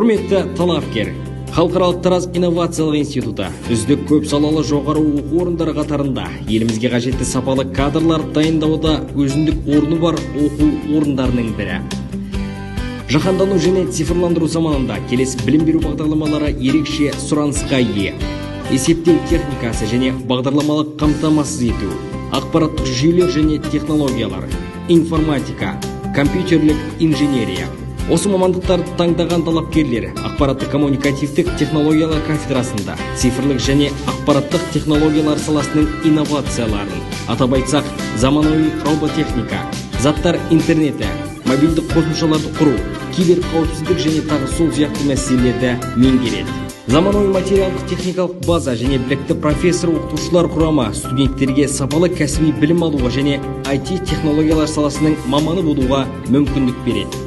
Құрметті талапкер, Халықаралық Тараз инновациялық институты үздік көп салалы жоғары оқу орындары қатарында елімізге қажетті сапалы кадрлар дайындауда өзіндік орны бар оқу орындарының бірі. Жаһандану және цифрландыру заманында келесі білім беру бағдарламалары ерекше сұранысқа ие: есептеу техникасы және бағдарламалық қамтамасыз ету, ақпараттық жүйелер және технологиялар, информатика, компьютерлік инженерия. Осы мамандықтарды таңдаған талапкерлер ақпараттық коммуникативтік технологиялар кафедрасында цифрлық және ақпараттық технологиялар саласының инновацияларын, атап айтсақ, заманауи роботехника, заттар интернеті, мобильді қосымшаларды құру, киберқауіпсіздік және тағы сол сияқты мәселелерді меңгереді. Заманауи материалдық техникалық база және білікті профессор оқытушылар құрамы студенттерге сапалы кәсіби білім алуға және IT технологиялар саласының маманы болуға мүмкіндік береді.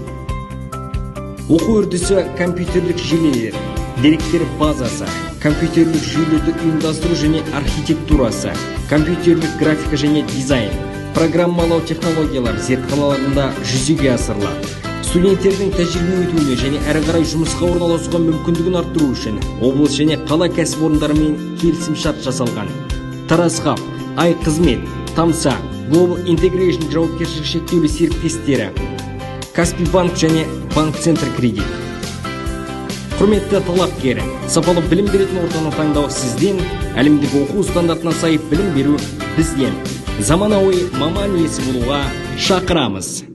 Оқу үрдісі компьютерлік желілер, деректер базасы, компьютерлік жүйелерді ұйымдастыру және архитектурасы, компьютерлік графика және дизайн, программалау технологиялар зертханаларында жүзеге асырылады. Студенттердің тәжірибе өтуіне және әрі қарай жұмысқа орналасуға мүмкіндігін арттыру үшін облыс және қала кәсіпорындарымен келісімшарт жасалған. Тараз Хаб, Ай Қызмет, Тамса, Global Integration жауапкершілігі шектеулі серіктестері, Каспий банк және Банк Центр Кредит. Құрметті талапкер, сапалы білім беретін ортаны таңдау сізден, әлемдік оқу стандартына сай білім беру бізден. Заманауи маман иесі болуға шақырамыз.